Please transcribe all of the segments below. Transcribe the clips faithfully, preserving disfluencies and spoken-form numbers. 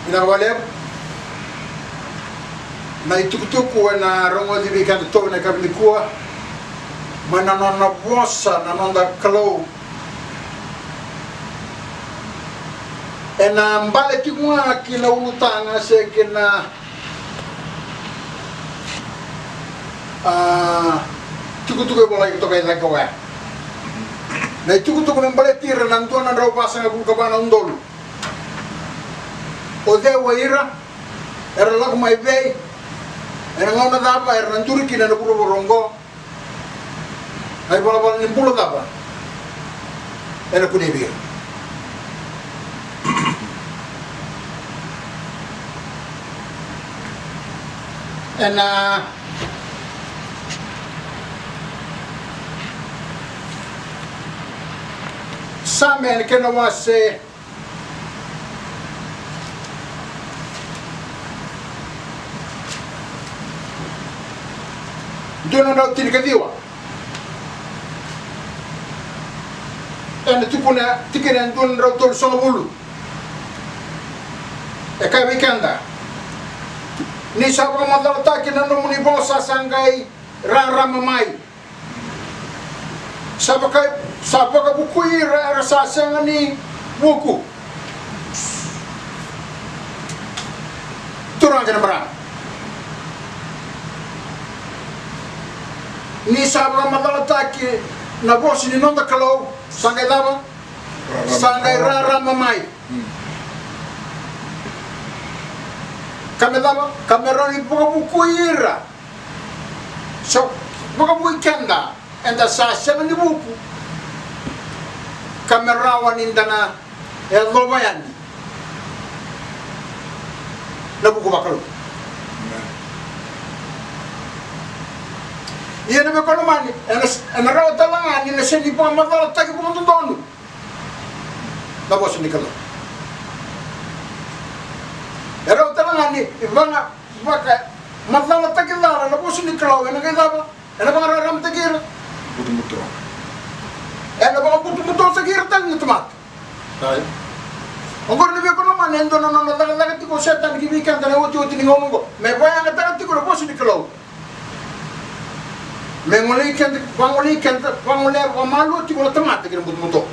Vinaka vakalevu. Na itukutuku ena rogoci vei keda toka ena yakavi nikua mai na nona vosa na noda Kalou. Ena bale tiko ga ki na ulutaga se ki na, a, tukutuku e volai toka e cake oya. Na itukutuku me baleti ira na dua na drau vasagavulu ka va na udolu. O cei o ira, era lako mai vei, ena gauna cava era na duri kina ena vuravura oqo, na ivalavala ni bula cava ena kunei vei ira. Ena Same ena kena wase dua na drau tinikaciwa. Ena tukuna tikina e dua na drau tolusagavulu. E kaya vei keda, ni sa vakamacalataki na nomuni vosa sa qai rarama mai. Sa vaka, sa vakavukui ira era sa sega ni vuku. Turaga kei na marama, ni sa vakamacalataki na vosa ni noda Kalou, sa qai cava? Sa qai rarama mai. Ka me cava? Ka me rawa ni vakavukui ira. Sa vakavukui keda, eda sa sega ni vuku, ka me rawa ni da na yacova yani na vuku vakalou. Ia na veikonamani, ena, ena rawa tale ga ni na sega ni vakamacalataki vakadodonu na vosa ni Kalou. E rawa tale ga ni vaka, vakamacalataki cala na vosa ni Kalou, ena qai cava? Ena vakararamataki ira. Butobuto. Ena vakabutobutotaki ira tale na tamata. Oqori na veikonamani e dua na nona cakacaka tiko o Setani ki vei keda na iotioti ni gauna oqo, me vakayagataka tiko na vosa ni Kalou. Me golei keda, vagolei keda, vagolea vakamalua tiko na tamata ki na butobuto.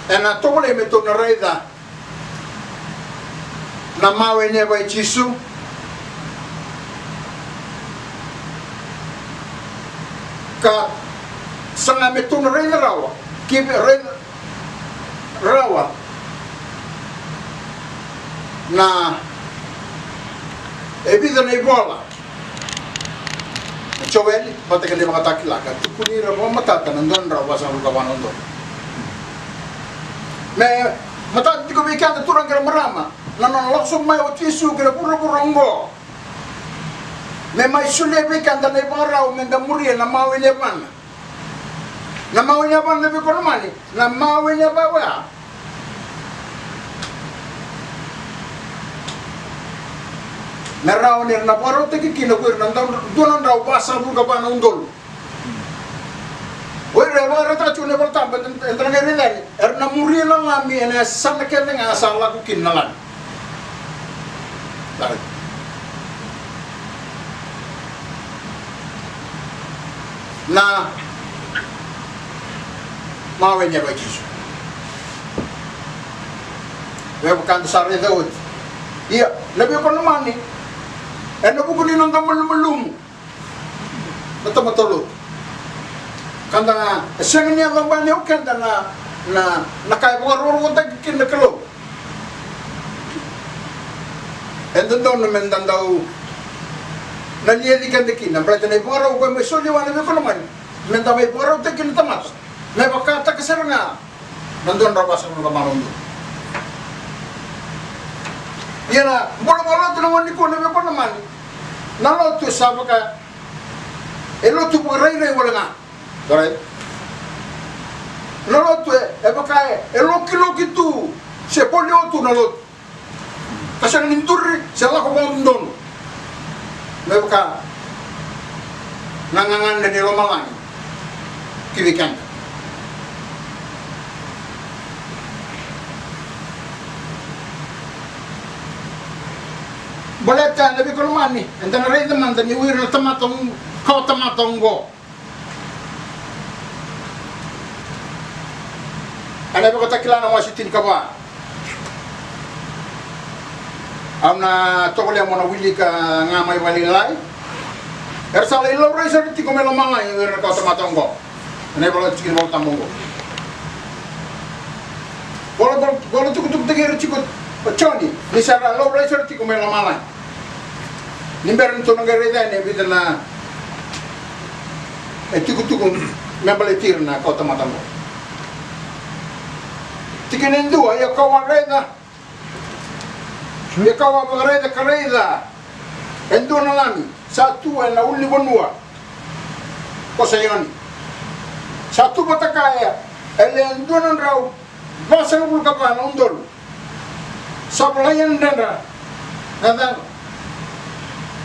Ena tovolei me tou na raica na mawe ni yava i Jisu, ka saga me tou na raica rawa, ki raica rawa na e vica na ivola na Joeli vata kei na iVakatakila, ka tukuni ira vakamatata na dua na drau vasagavulu ka va na udolu. Me matata tiko vei keda turaga kei na marama na nona lako sobu mai o Jisu ki na vuravura oqo, me mai solia vei keda na ivakarau me da muria na mawe ni yavana. Na mawe ni yavana na veikonamani, na mawe ni yava oya me rawa ni ra na vakarautaki kina ko ira na dau, dua na drau vasagavulu ka va na udolu. O ira e vakarautaka tiko na iVolatabu, eda na qai raica yani, era na muria na Lami ena yasana kece ga sa lako kina na Lami. Na mawe ni yava i Jisu. Me vaka da sa raica oti. Ia, na veikonamani, ena vuku ni noda malumalumu na tamata lotu. Ka da sega ni yaco mai o keda na, na, na ka e vakarokorokotaki kina na Kalou. E dodonu me da dau na liaci keda kina, baleta na ivakarau ko e mai soli vua na veikonamani me da mai vakarautaki kina na tamata, me vakataka sara ga na dua na drau vasagavulu ka va na udolu. Ia na bula vakalotu na gauna nikua na veikonamani, na lotu e sa vaka e lotu vakarairai wale ga. Orait. Na lotu e, e vaka e, e lokiloki tu se polio tu na lotu. Ka sega ni duri se lako vakadodonu me vaka na gagadre ni lomalagi ki vei keda. Baleta na veikalomani, eda na raica mada ni o ira na tamata, kawa tamata oqo. Ena Vakatakila na wase tinikava. Au na tovolea mo na wilika ga mai vakalailai. Era sa lai laurai sara tiko mai lomalagi o ira na kawa tamata oqo. Ena ivola tiko ni Vola Tabu oqo. Vola, vola, vola tukutukutaki ira tiko o Joni ni sa ra laurai sara tiko mai lomalagi. Ni bera ni tou na qai raica yani e vica na itukutuku me baleti ira na kawa tamata oqo. Tikina e dua, ia kau a raica, ia kau a vakaraica ka raica e dua na Lami sa tu ena ulunivanua ko Saioni. Sa tu vata kaya e lewe dua na drau vasagavulu ka va na udolu. Sa volai ena dredre na yacana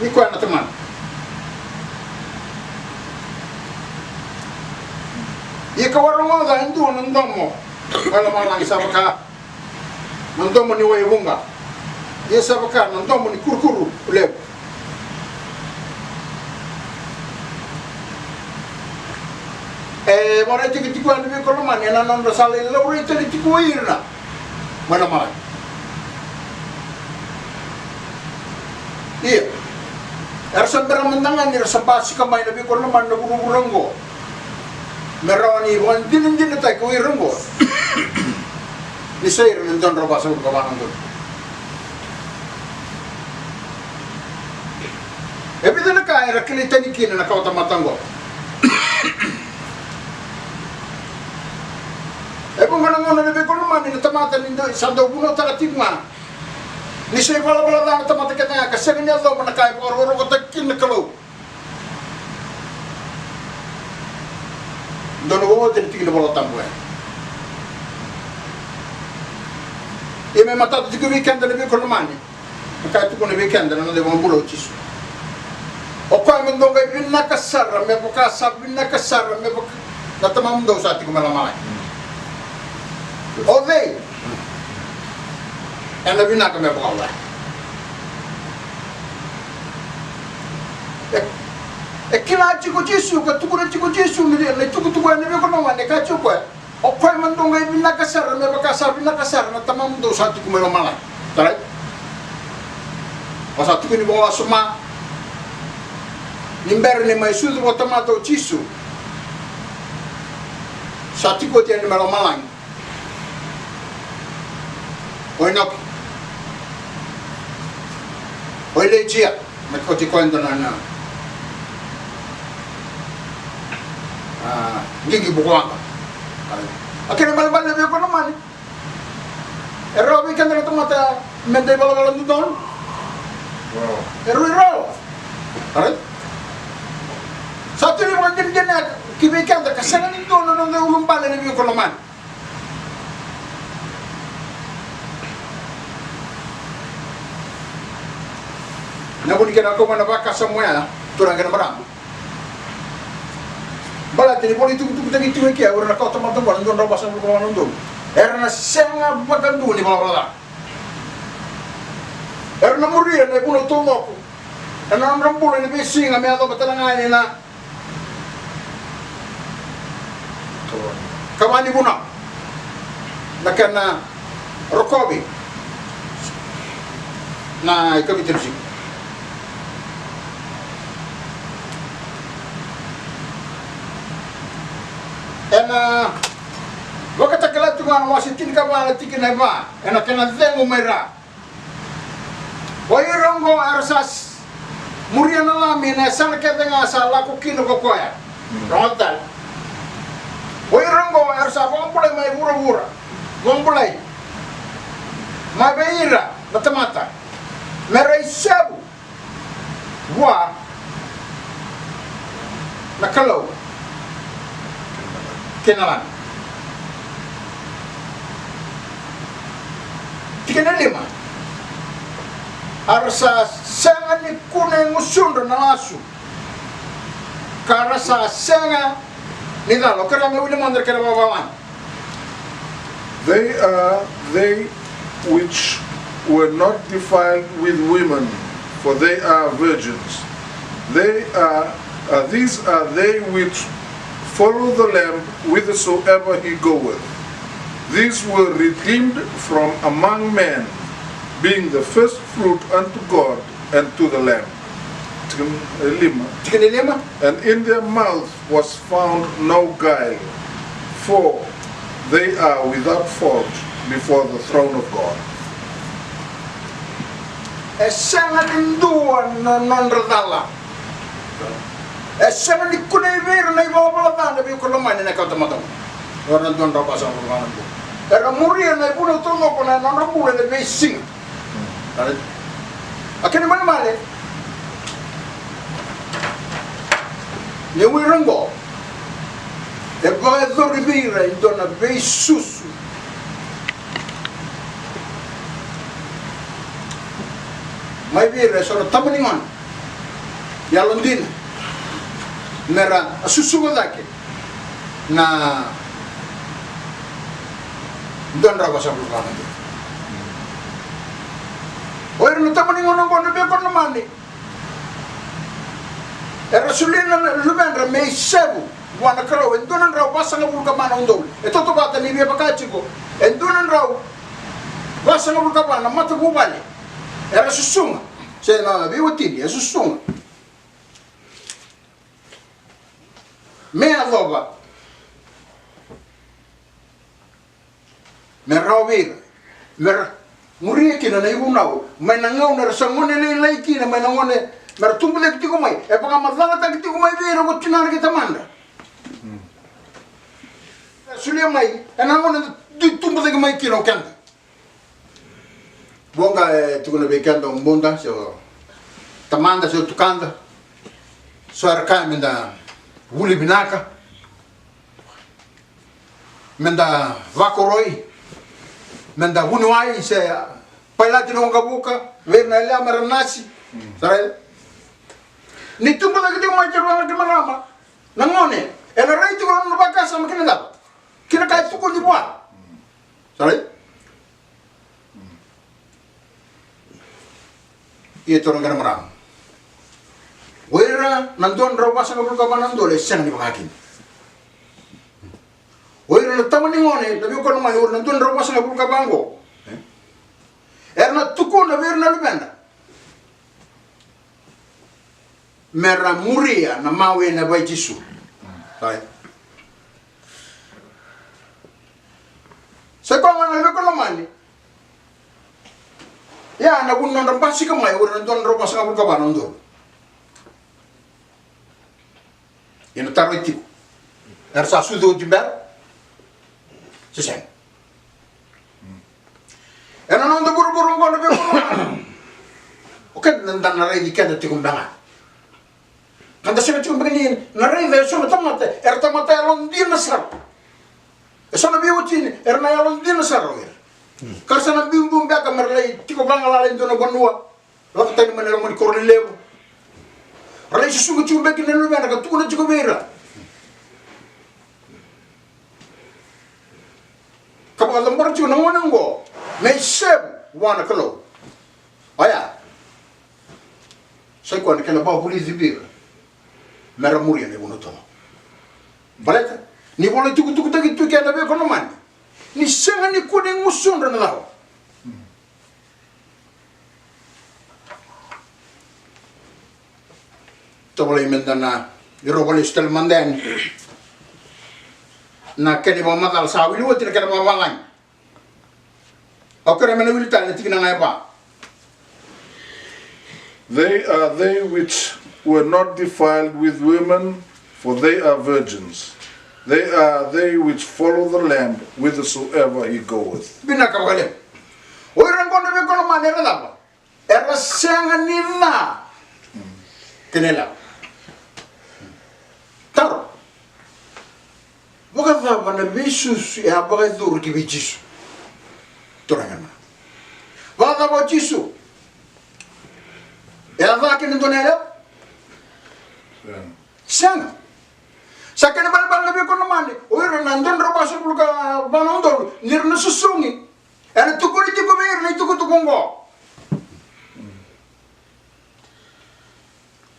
ni koya na Tamana. Ia kau a rogoca e dua na domo mai lomalagi sa vaka na domo ni wai vuqa. Ia sa vaka na domo ni kurukuru levu. E vakaraitaki tiko yani vei iko lomani ena nodra sa lai laurai tale tiko o ira mai lomalagi. Ia era sa bera mada ga ni ra sa basika mai na vei iko lomani na vuravura oqo. Me rawa ni vakadinadinataki ko ira oqo ni sa ira na dua na drau vasagavulu ka va na udolu. E vica na ka era kilai tani kina na kawa tamata oqo. E vuqa na gauna na vei iko lomani na tamata ni dau sa dau vunautaka tiko ga ni sa ivalavala ca na tamata kece ga ka sega ni yacova na ka e vakarokorokotaki kina na Kalou. Dua na vakaoti ni tiki ni Vola Tabu e. Ia me matata tiko vei keda na vei iko lomani na ka e tukuna vei keda na noda iVakabula o Jisu. O koya me dou qai vinaka sara me vaka sa vinaka sara me vaka na Tamamudou sa tiko mai lomalagi. O cei ena vinaka me vaka oya? E, e kila tiko Jisu ka tukuna tiko Jisu na itukutuku ena vei iko lomani, e kaya tiko o koya, o koya me dou qai vinaka sara me vaka sa vinaka sara na Tamamudou sa tiko mai lomalagi. Tarai. O sa tiko ni vakawasoma ni bera ni mai sucu vakatamata o Jisu. Sa tiko oti yani mai lomalagi o Inoki, o Ilaija, me kauti koya e dua na, na, a, qiqi bukawaqa. A kena ibalebale na vei iko lomani, e rawa vei keda na tamata me da ivalavala dodonu? E rui rawa. Alright? Sa tu ni vakadinadina ki vei keda ka sega ni dua na noda ulubale na vei iko lomani. Na vu ni kena kau mai na vakasama oya, turaga kei na marama. Baleta ni voli tukutukutaki tiko e kea o ira na kawa tamata oqo na dua na drau vasagavulu ka va na udolu. Era na sega vakadua ni valavala ca. Era na muria na ivunau taucoko ena nodra bula ni veisiga me yacova tale ga yani na kava ni vunau, na kena rokovi na ikavitu ni siga. Ena Vakatakila tiko ga na wase tinikava na tikina e va, ena kena cegu mai ra. O ira oqo era sa s-, muria na Lami ena yasana kece ga sa lako kina ko koya. Rogoca tale. O ira oqo era sa vakabulai mai vuravura, vakabulai mai vei ira na tamata, me ra isevu vua na Kalou kei na Lami. Tikina e lima. A ra sa sega ni kune e gusudra na lasu, ka ra sa sega ni cala. Au kerea me wili mada na kena vakavalagi. They are they which were not defiled with women, for they are virgins. They are, uh, these are they which follow the Lamb whithersoever he goeth. These were redeemed from among men, being the first fruit unto God and to the Lamb. Tikina e lima. Tikina e lima. And in their mouth was found no guile, for they are without fault before the throne of God. E sega ni dua na nodra cala. E sega ni kunei vei ira na ivalavala ca na veiwekani lomani na kawatamata. Era na dua na drau vasagavulu ka va na dua. Era muria na ivunau taucoko na nodra bula ena veisiga. A kena malemale ni o ira oqo e vakayacori vei ira e dua na veisusu mai vei ira eso na tama ni gone yalodina me ra susuga cake na dua na drau vasagavulu ka va na dua. O ira na tama ni gone oqo na veiwekani lomani era solia na luvedra me isevu vua na Kalou e dua na drau vasagavulu ka va na udolu. E tautauvata ni via vaka tiko e dua na drau vasagavulu ka va na matavuvale era susuga se na veiwatini e susuga me yacova me rawa vei ira me ra muria kina na ivunau mai na gauna era sa gone lailai kina, mai na gone me ra tubu cake tiko mai, e vakamacalataki tiko mai vei ira ko tinara kei tamada. E solia mai ena gauna da dui tubu cake mai kina o keda. Voqa e tukuna vei keda o buda se o tamada se o tukada, so era kaya me da vuli vinaka, me da vakoroi, me da vuniwai se pailati na waqavuka vei ira na yalewa me ra nasi. Sa raica ni tubu cake tiko mai, tiko na marama, na gone ena rai tiko na nona vakasama kina cava, kina ka e tukuni vua. Sa raica. Ia turaga kei na marama, o ira na dua na drau vasagavulu ka va na dua e sega ni vaka kina. O ira na tama ni gone na veiwekani lomani, o ira na dua na drau vasagavulu ka va oqo, e? Era na tukuna vei ira na luvedra me ra muria na mawe na vai Jisu. Sa i koya ga na veiwekani lomani. Ia na vuna nodra basika mai o ira na dua na drau vasagavulu ka va na udolu. Ia na taro e tiko, era sa sucu oti bera se sega? Ena noda vuravura oqo na veiwekani lomani, o keda da na raici keda tiko beka ga. Ka da sega tiko beka ni na raica eso na tamata era tamata yalodina sara. Eso na veiwatini era na yalodina sara o ira. Ka ra sa na biubiu beka me ra lai tiko vagalala e dua na vanua, lako tani mai na loma ni koro lelevu. Ra lai susuga tiko beka kina na luvedra ka tukuna tiko vei ira, ka vakacabora tiko na gone oqo me isevu vua na Kalou. Oya sa i koya na kena vakavulici vei ira me ra muria na ivunau taucoko. Baleta ni volai tukutukutaki tu kina na veiwekani lomani ni sega ni kune gusudra na cava. Tovolei me da na, iro volai lesu tale mada yani na kena ivakamacala sa wili oti na kena vakavalagi. Au kerea me na wili tale na tikina ga e va. They are they which were not defiled with women, for they are virgins. They are they which follow the Lamb whithersoever he goeth. Vinaka vakalevu. O ira oqo na veiwekani lomani era cava? Era sega ni ca. Kena ilavo. Taro. Vakacava na veisusu e a vakayacori ki vei Jisu? Turaga na. Vakacava o Jisu? E a ca kina dua na yalewa? Sega. Sa kena ibalebale na veiwekani lomani, o ira na dua na drau vasagavulu ka va na udolu ni ra na susugi. Ena tukuni tiko vei ira na itukutuku oqo.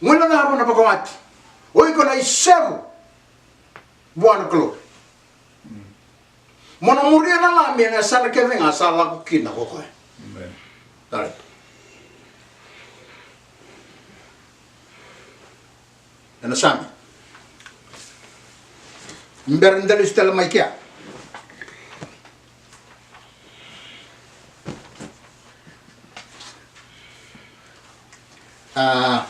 Guilecava na vakawati. O iko na isevu vua na Kalou. Mo na muria na Lami ena yasana kece ga sa lako kina ko koya. Amen. Tale. Ena Same. Bera ni da lesu tale mai kea. A,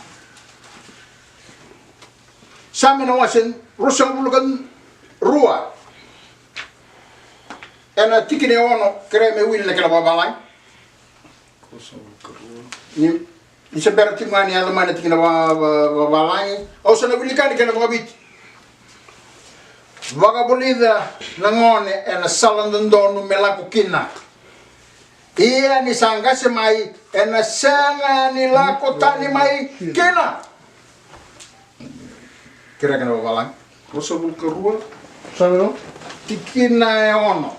Same na wase ruasagavulu ka rua. Ena tikina e ono, kerea me wili na kena vavalagi. Ni, ni se bera tiko ga ni yaco mai na tikina va, va, vavalagi. Au sa na wilika ni kena vakaviti. Vakavulica na gone ena sala dodonu me lako kina. Ia ni sa qase mai, ena sega ni lako tani mai kina. Kerea kena vavalagi. Ruasagavulu ka rua. Sa vino? Tikina e ono.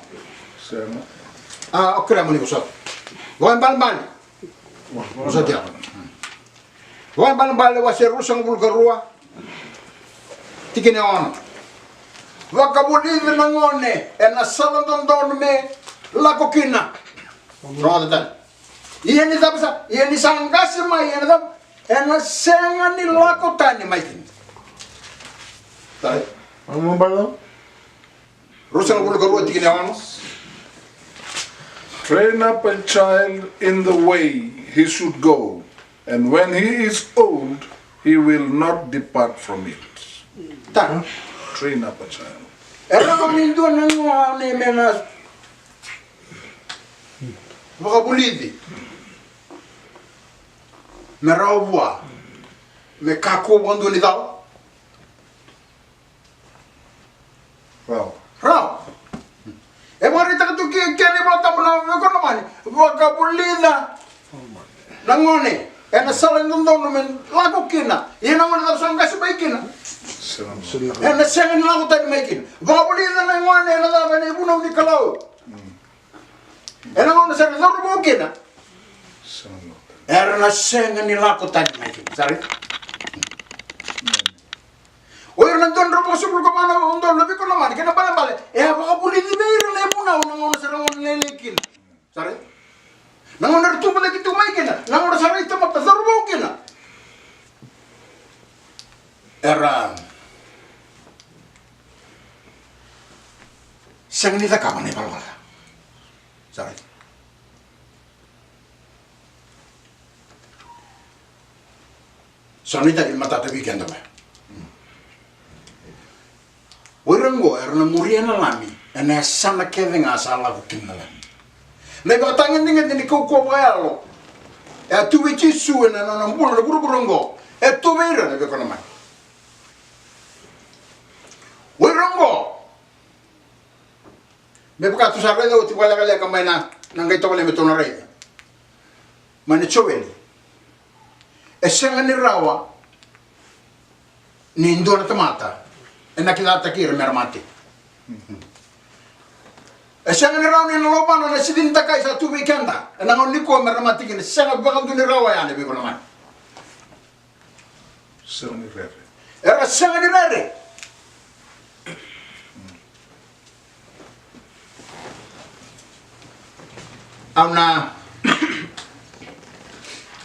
Sema. A, o kerea mo ni vosota. Vakaibalebale. Vosota. Vakaibalebale wase ruasagavulu ka rua. Tikina e ono. Vakavulica na gone ena sala dodonu me lako kina. Rogoca tale. Ia ni cava sa, ia ni sa qase mai, ia ni cava, ena sega ni lako tani mai kina. Tale. Ruasagavulu ka rua tikina e ono. Train up a child in the way he should go, and when he is old, he will not depart from it. Tara. Train up a child. E rawa ni dua na gone me na vakavulici me rawa vua me kakua vakadua ni cala. Rawa. Rawa. E vakaraitaka tu ke, kena iVolatabu na veivakanilomani. Vakavulica na gone ena sala e dodonu me lako kina. Ia na gone cava sa qase mai kina, ena sega ni lako tani mai kina. Vakavulica na gone ena cava, ena ivunau ni Kalou. Ena gauna sa ra cauravou kina, era na sega ni lako tani mai kina. Sa raica? O ira na dua na drau vasagavulu ka va na udolu na veivakanilomani, kena ibalebale e a vakavulici vei ira na ivunau na gauna sa ra gone lailai kina. Sa raica? Na gauna era tubu cake tu mai kina, na gauna sa ra itamata cauravou kina, era sega ni cakava na ivalavala ca. Sa raica? Sa nuitaki ni matata vei keda mai. O ira oqo era na muria na Lami ena yasana kece ga sa lako kina na Lami. Na ivakatagedegede ni kaukauwa vakayalo e a tu vei Jisu ena nona bula na vuravura oqo, e tu vei ira na veivakanilomani. O ira oqo, me vaka tou sa raica oti vakalekaleka mai na, na qai tovolea me tou na raica mai na Joeli. E sega ni rawa ni dua na tamata ena kidacataki ira me ra mate. E sega ni rawa ni na lovana na sicini dakai sa tu vei keda ena gauna nikua me ra mate kina. Sega vakadua ni rawa ya na veivakanilomani. Sega ni rere. Era sega ni rere. Au na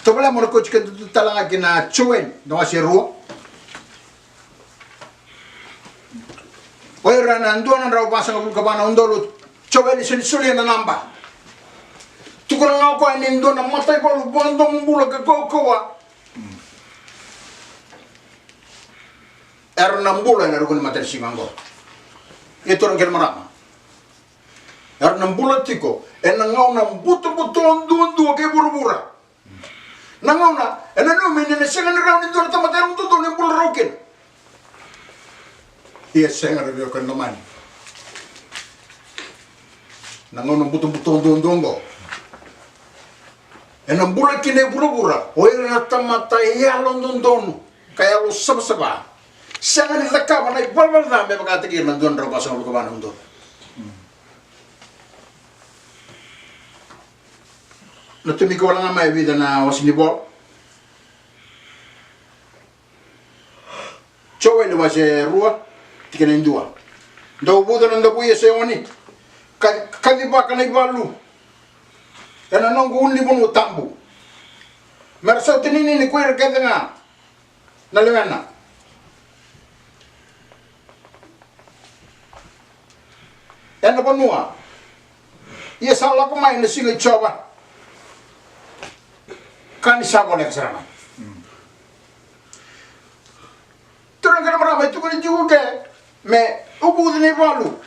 tovolea mo na kauti kedatou tale ga ki na Joeli na wase rua. O ira na dua na drau vasagavulu ka va na udolu. Joeli, se ni solia na naba. Tukuna ga o koya ni dua na mataivalu vakadomobula ka kaukauwa era na bula ena ruku ni matanisiga oqo. Ia turaga kei na marama, era na bula tiko ena gauna butobuto duadua kei vuravura. Na gauna e nanumi ni na sega ni rawa ni dua na tamata yalododonu e bula rawa kina. Ia sega, na veivakanilomani, na gauna butobuto duadua oqo ena bula kina e vuravura o ira na tamata yalododonu ka yalosavasava. Sega ni cakava na ivalavala ca me vakataki ira na dua na drau vasagavulu ka va na udolu. Na tomika wale ga mai e vica na wase ni vola. Joeli wase rua, tikina e dua. Dou vuca na davui e Saioni, ka, kacivaka na ivalu ena noqu ulunivanua tabu, me ra sautaninini ko ira kece ga na lewena ena vanua. Ia sa lako mai na siga i Jiova, ka ni sa voleka sara mai. Turaga kei na marama, e tukuni tiko ke me uvuci na ivalu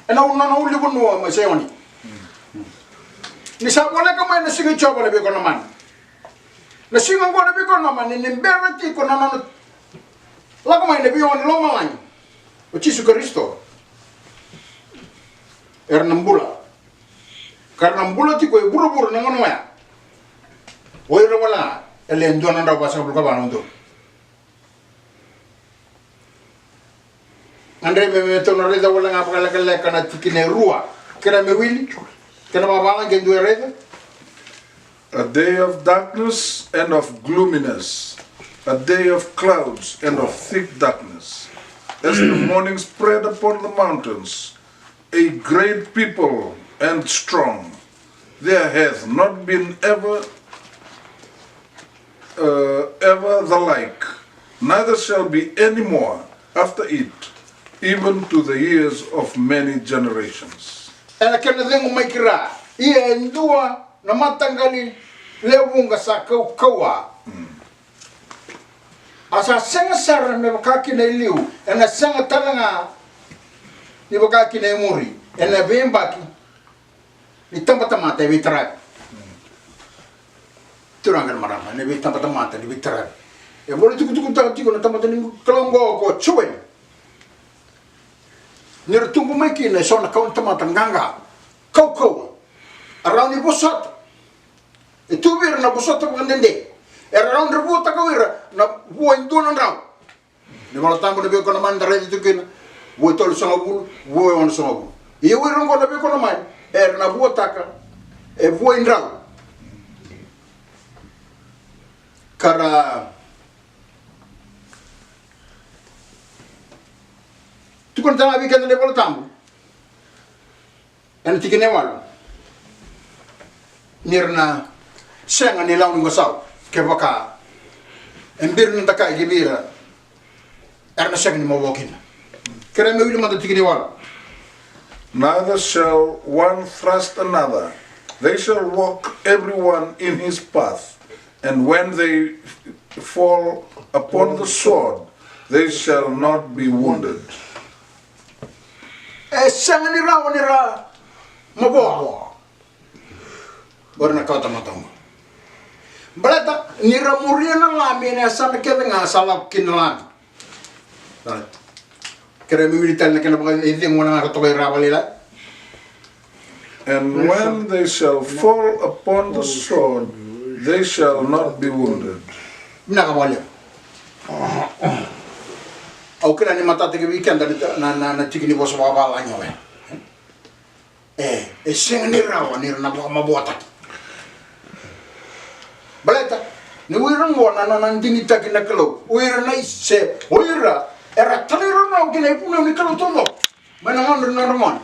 ena nona ulunivanua mai Saioni. Ni sa voleka mai na siga i Jiova na veikonamani. Na siga oqo na veikonamani ni bera tiko na nona lako mai na veiyawa ni lomalagi o Jisu Karisito. Era na bula, ka ra na bula tiko e vuravura na gauna oya. O ira wale ga e le dua na drau vasagavulu ka va na udolu. Gadrevi me, me tou na raica wale ga vakalekaleka na tikina e rua. Kena me wili, kena vakavalagi ke dua e raica. A day of darkness and of gloominess, a day of clouds and of thick darkness. As the morning spread upon the mountains, a great people and strong. There hath not been ever, uh, ever the like, neither shall be any more after it, even to the years of many generations. Ena kena cegu mai ki ra, ia e dua na mataqali lewe vuqa sa kaukauwa. A sa sega sara me vaka kina e liu, ena sega tale ga ni vaka kina e muri, ena veiyabaki ni tabatamata e veitaravi. Turaga na marama, ena veitabatamata ni veitaravi. E vola tukutukutaka tiko na tamata ni Kalou oqo ko Joeli. Ni ra tubu mai kina e so na kawa ni tamata qaqa, kaukauwa, a rawa ni vosota. E tu vei ira na vosota vakadede. Era rawa ni ra vuataka o ira na vua e dua na drau. Ni Vola Tabu na veikonamani da raica tiko kina, vua e tolusagavulu, vua e onosagavulu. Ia o ira oqo na veikonamani era na vuataka e vua i drau. Ka ra tukuna tale ga vei keda na iVola Tabu ena tikina e walu, ni ra na sega ni lau ni qasau, kevaka e biri na dakai ki vei ira, era na sega ni mavoa kina. Kerea me wili mada tikina e walu. Neither shall one thrust another, they shall walk every one in his path, and when they fall upon the sword, they shall not be wounded. E sega ni rawa ni ra mavoa o ira na kawatamata oqo. Baleta ni ra muria na Lami ena yasana kece ga sa lako kina na Lami. Kerea me wili tale na kena vakaicegu na ka toka i ra vakalailai. And when they shall fall upon the sword, they shall not be wounded. Vinaka vakalevu. Au kila ni matata ki vei keda na, na, na tiki ni vosa vakavalagi oya. E, e sega ni rawa ni ra na vakamavoataki. Baleta ni o ira oqo na nona digitaki na Kalou, o ira na ise, o ira era talairawarawa ki na ivunau ni Kalou taucoko mai na gauna ni nodra gone.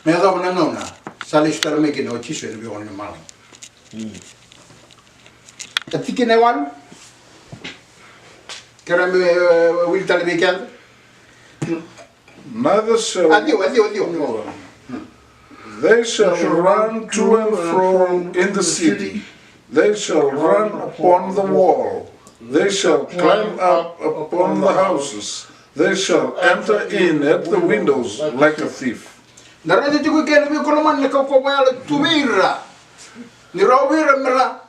Me yacova na gauna sa lesu tale mai kina o Jisu ena veiyawa ni lomalagi. A tikina e walu. Kerea me, e, wili tale vei keda. Neither shall a ciwa, a ciwa, a ciwa. They shall run to and fro in the city. They shall run upon the wall. They shall climb up upon the houses. They shall enter in at the windows like a thief. Da raica tiko i ke na veikonamani na kaukauwa yalo tu vei ira. Ni rawa vei ira me ra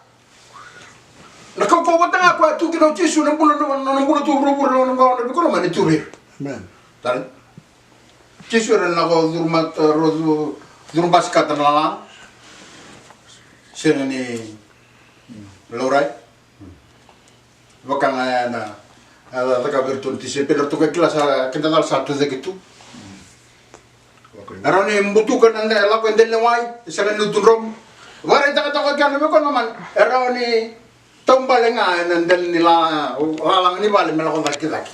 na kaukauwa vata ga koya tu kina o Jisu na bula, na, na bula tu vuravura na nona gauna veikonamani tu vei ira. Amen. Tale. Jisu era na lako curu mata, ro cu-, curu basikata na lala. Sega ni laurai. Vaka ga ya na, a, cakava vei iratou na tisaipeli, ratou qai kila sa, keda cala sa tu cake tu. E rawa ni butuka na de-, lako e dela ni wai, e sega ni lutu dromu. Vakaraitaka toka kina na veikonamani, e rawa ni Taubale ga ena dela ni la, lalaga ni vale me lako cakicaki.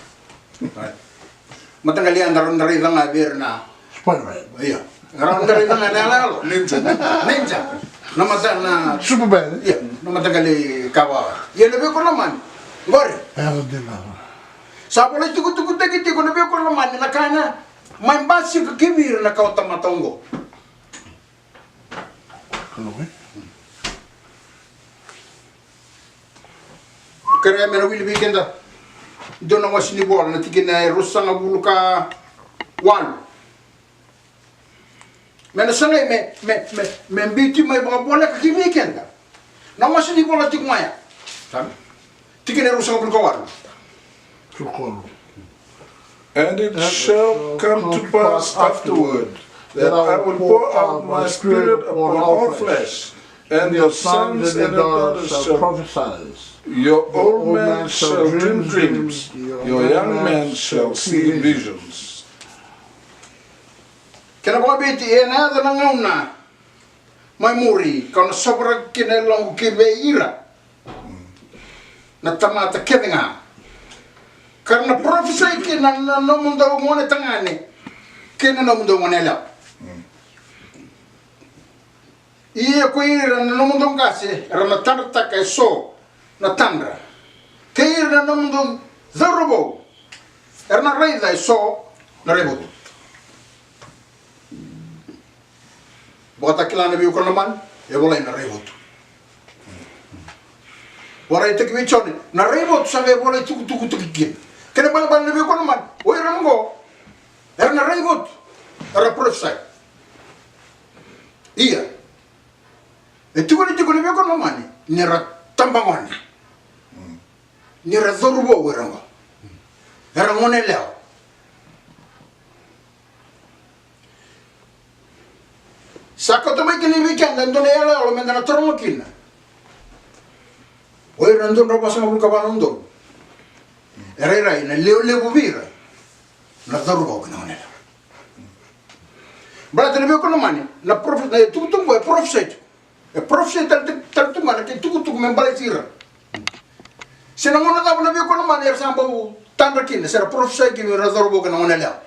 Mataqali ya da rau da raica ga vei ira na Spider-Man. Ia. Rau da raica ga na yaloyalo. Ninja. Ninja. Na mata na Superman. Ia. Na mataqali kava. Ia na veikonamani. Qori. Yalo dina. Sa volai tukutukutaki tiko na veikonamani na kana mai basika ki vei ira na kawatamata oqo. Kalou e. Kerea me na wili vei keda dua na wase ni vola na tikina e ruasagavulu ka walu. Me na sagai me, me, me, me biuti mai vakavoleka ki vei keda na wase ni vola tiko mai ya. Tikina e ruasagavulu ka walu. Tukolo. And it shall come to pass afterward that I will pour out my spirit upon all flesh, and your sons and your daughters shall prophesy, your old men shall dream dreams, your young men shall see visions. Kena vakabiti, ena yaco na gauna mai muri, kau na sovaraka kina e loqu ki vei ira na tamata kece ga, ka ra na parofisai kina na nomudou gone tagane kei na nomudou gone yalewa. Ia ko ira na nomudou qase era na tadrataka e so na tadra, kei ira na nomudou cauravou era na raica e so na raivotu. Vakatakila na veiuka na mani e volai na raivotu. Varaitaki vei Joni na raivotu sa qai volai tukutuku tuki kina. Kena balebale na veiuka na mani o ira oqo era na raivotu, era parofisai. Ia e tukuni tiko na veiuka na mani ni ra tabagone, ni ra cauravou era oqo, era gone yalewa. Sa kauta mai kina vei keda e dua na iyaloyalo meda na taroga kina. O ira na dua na drau vasagavulu ka va na udolu e rairai na lewe levu vei ira na cauravou kei na gone yalewa. Baleta na veiuka na mani na parofisai, na itukutuku e parofisai tu. E parofisai tale tu ga na kena itukutuku me baleti ira. Se na gauna cava na veiuka na mani era sa bau tadra kina se ra parofisai kina ira na cauravou kei na gone yalewa.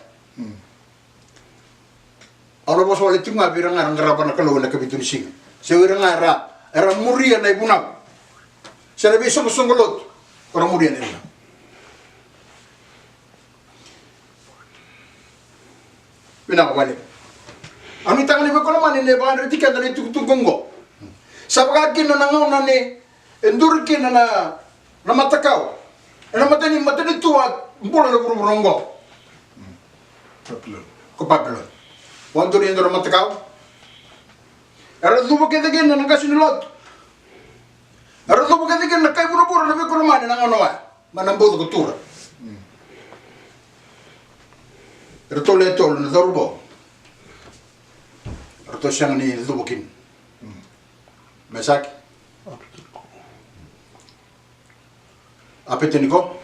Au na vosa wale tiko ga vei ira ga era qarava na Kalou ena kavitu ni siga, se o ira ga era, era muria na ivunau se na veisoqosoqo lotu, era muria na ivunau. Vinaka vakalevu. Au nuitaka ni veiuka na mani ni vakadreti keda na itukutuku oqo. Sa vaka kina na gauna ni e duri kina na, na matakau ena matani, matanitu a bula na vuravura oqo. Papiloni. Ko Papiloni. Vakaduri e dua na matakau. Era cuva kece kina na qase ni lotu. Era cuva kece kina na kai vuravura na veiuka na mani na gauna oya. Mai na bauca ko Tura. Eratou le tolu na cauravou. Eratou sega ni cuva kina. Mesaki, Apeteniko,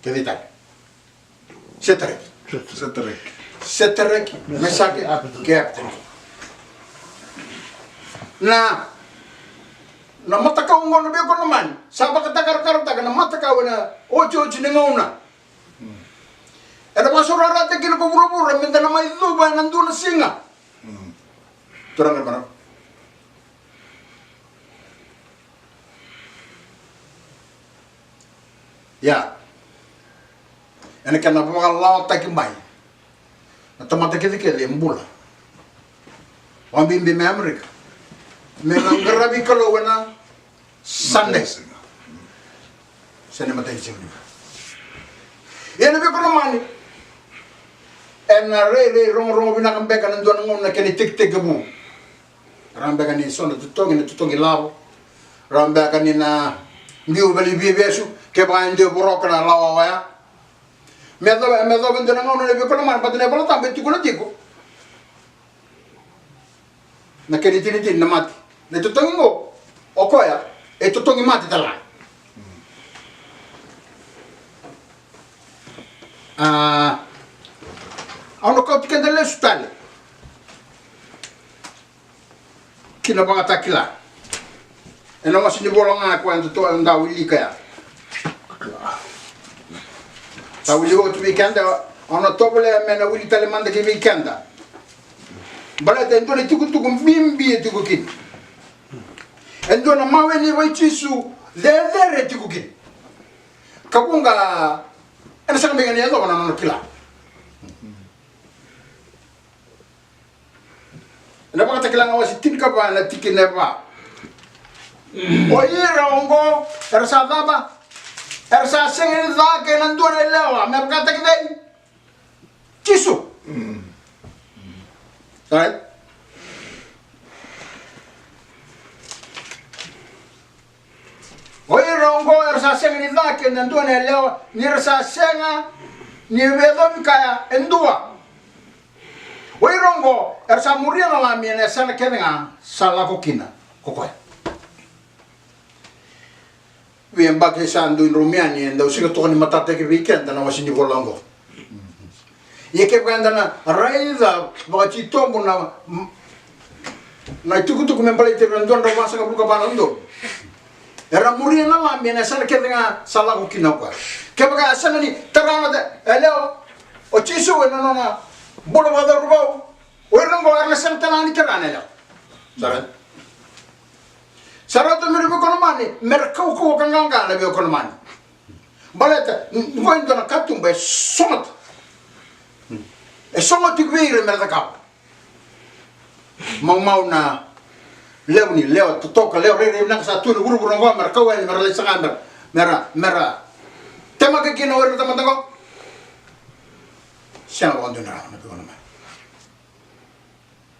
kei cei tale? Setareki. Setareki. Setareki, Mesaki, Apeteniko. Kei Apeteniko. Na, na matakau oqo na veiuka na mani sa vakatakarakarataka na matakau ena otioti ni gauna. Ena vakasaurarataki kina ko vuravura meda na mai cuva ena dua na siga. Turaga, marama. Ia, ena kena vakalawataki mai na tamata kecekece e bula, vakabibi mai Amerika, me na qaravi Kalou ena Sade. Sade matai ni siga. Ia na veiuka na mani ena rairai rogorogo vinaka beka na dua na gauna na kena itekitekivu. Rawa beka ni so na totogi, na totogi lavo. Rawa beka ni na biu vale ni veivesu kevaka e dua e voroka na lawa oya. Me yacova, me yacova e dua na gauna na veiuka na mani, baleta na iVolatabu e tukuna tiko na kena itinitini na mate. Na itotogi oqo o koya e totogi mate tale ga. A, au na kauti keda lesu tale ki na Vakatakila. Ena wase ni vola ga koya eda wilika ya. Da wilika oti vei keda, au na tovolea me na wili tale mada ki vei keda. Baleta e dua na itukutuku bibi e tiko kina. E dua na mawe ni vei Jisu cecere e tiko kina. Ka vuqa ena sega beka ni yacova na nona kila. Ena Vakatakila na wase tinikava na tikina e va. O ira oqo era sa cava? Era sa sega ni ca kei na dua na yalewa me vakataki cei? Jisu. Right? O ira oqo era sa sega ni ca kei na dua na yalewa, ni ra sa sega ni veiyacovi kaya e dua. O ira oqo era sa muria na Lami ena yasana kece ga sa lako kina ko koya. Veiyabaki sa dui dromu yani e dau sega toka ni matataki vei keda na wase ni vola oqo. Ia kevaka eda na raica vakatitobu na, na itukutuku me baleti ira na dua na drau vasagavulu ka va na udolu. Era muria na Lami ena yasana kece ga sa lako kina o koya. Kevaka e sega ni tara na yalewa o Jisu ena nona bula vakacauravou, o ira oqo era na sega tale ga ni tara na yalewa. Sa raica? Sa rauta me ra veikonamani, me ra kaukauwa ka qaqa na veikonamani. Baleta ni qo e dua na katuba e sogota. E sogota tiko vei ira me ra cakava. Maumau na levu ni lewa totoka, lewa rairai vinaka sa tu ena vuravura oqo, me ra kau yani me ra lai saga, me ra, me ra, me ra temaki kina o ira na tamata oqo. Sega vakadua ni rawa na veikonamani.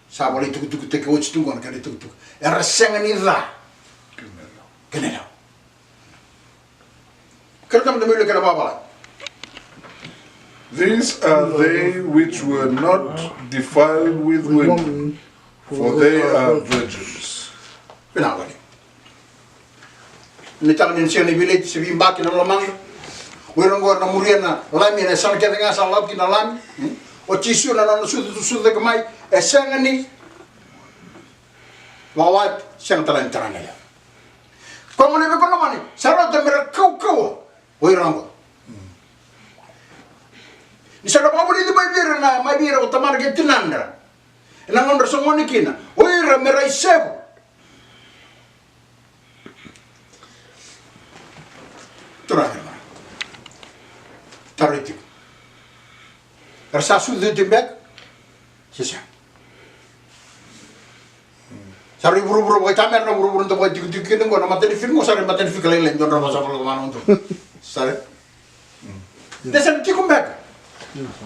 Sa volai tukutukutaki oti tu qo na kena itukutuku. Era sega ni ca kei na yalewa. Kei na yalewa. Kena tamata me ule kena vavala. These are they which were not defiled with women, for they are virgins. Vinaka vakalevu. Ni tara ni sega ni veileti se veiyabaki na loloma. O ira oqo era na muria na Lami ena yasana kece ga sa lako kina na Lami. O Jisu na nona sucu, sucu cake mai, e sega ni vakawati, sega tale ni tara na yalewa. Koya gona na veikonamani sa rauta me ra kaukauwa o ira oqo. Ni sa na vakavulici mai vei ira na, mai vei ira o tamana kei tinadra ena gauna era sa gone kina, o ira me ra isevu. Turaga kei na marama, tarai tiko. Era sa sucu tiko beka se sega? Sa rui vuravura vakaitamera na vuravura da vakaitikotiko kina qo, na matanifi qo sa rui matanifi ka lailai, dua na drau vasagavulu ka va na udolu. Sa rui. De sa na tiko beka.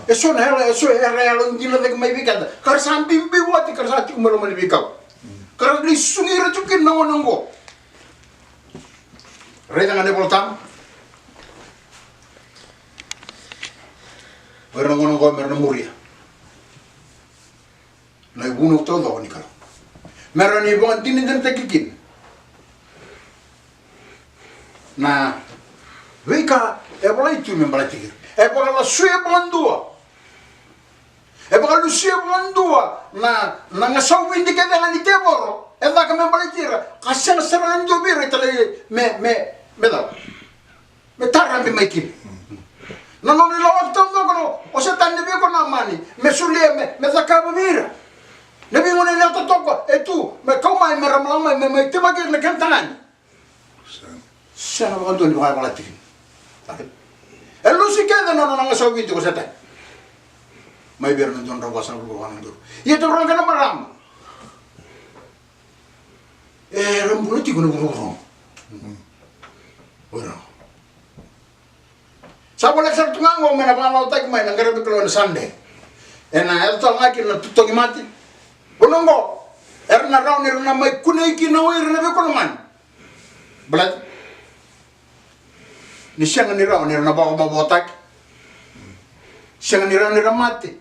E so na yalo, e so era yalodina cake mai vei keda ka ra sa biubiu oti, ka ra sa tiko mai loma ni veikau, ka ra lai sugi ira tiko kina na gone oqo. Raica ga na iVolatabu. O ira na gone oqo me ra na muria na ivunau taucoko ni Kalou, me ra na ivakadinadinataki kina na veika e volai tu me baleti ira. E vakalasui vakadua, e vakalusia vakadua na, na gasau vidi kece ga ni tevoro e caka me baleti ira, ka sega sara ga ni dua vei ira e talai me, me, me cava? Me tarabe mai kina. Na nona ilawaki taucoko o Setani na veikonamani me solia, me, me cakava vei ira. Na veigoneyalewa totoka e tu me kau mai, me ra lako mai, me mai temaki ira na kena tagane. Sega vakadua ni vakayavalavala tiko kina. E lusi kece na nona gasau vidi ko Setani mai vei ira na dua na drau vasagavulu ka va na udolu. Ia turaga kei na marama, era bula tiko na vuravura. O ira. Sa voleka sara tu ga qo me na vakalawataki mai na qaravi Kalou ena Sunday. Ena yaco tale ga kina na totogi mate. Vanua qo era na rawa ni ra na mai kunei kina o ira na veikonamani. Baleta ni sega ni rawa ni ra na vakamavoataki. Sega ni rawa ni ra mate.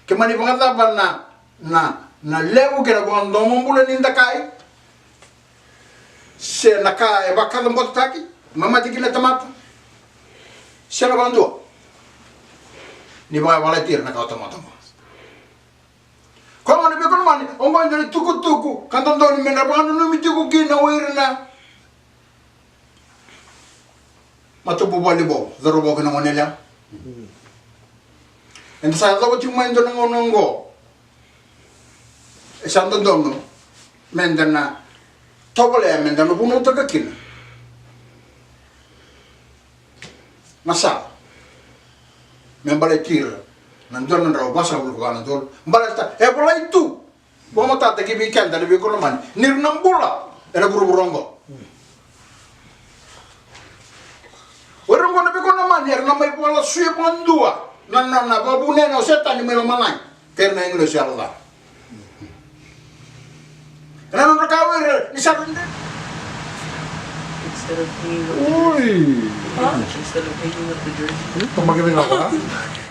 Ke mani vakacava na, na, na levu kei na vakadomobula ni dakai, se na ka e vakacabotetaki, mamate kina na tamata, sega vakadua ni vakayavalati ira na kawatamata oqo. Koya gona na veikonamani. Oqo e dua na itukutuku ka dodonu me da vakananumi tiko kina o ira na matavuvale vou, cauravou kei na goneyalewa. Eda sa yacova tiko mai e dua na gauna oqo. E sa dodonu me da na tovolea, me da na vunautaka kina na sala me baleti ira na dua na drau vasagavulu ka va na tolu. Baleta e volai tu, vakamatata ki vei keda na veikonamani, ni ra na bula ena vuravura oqo. O ira oqo na veikonamani era na mai vakalasuya vakadua na, na, na vakavuna o Setani mai lomalagi kei ira na agilosi yalo ca. Ena nodra ka o ira ni sa rui. Instead of picking up the jersey. Oi. Huh? Instead of picking up the jersey. Tamaki vinaka, a?